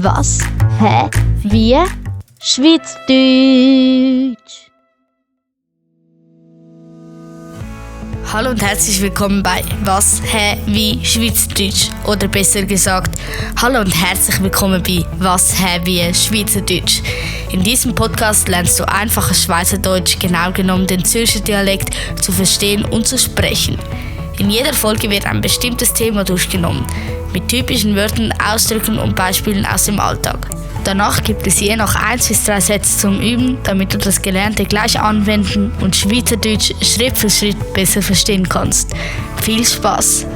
Was? Hä? Wie? Schweizerdeutsch. Hallo und herzlich willkommen bei Was, Hä, Wie, Schweizerdeutsch. Oder besser gesagt, hallo und herzlich willkommen bei Was, Hä, Wie, Schweizerdeutsch. In diesem Podcast lernst du einfaches Schweizerdeutsch, genau genommen den Zürcher Dialekt, zu verstehen und zu sprechen. In jeder Folge wird ein bestimmtes Thema durchgenommen, mit typischen Wörtern, Ausdrücken und Beispielen aus dem Alltag. Danach gibt es je noch 1 bis 3 Sätze zum Üben, damit du das Gelernte gleich anwenden und Schweizerdeutsch Schritt für Schritt besser verstehen kannst. Viel Spaß!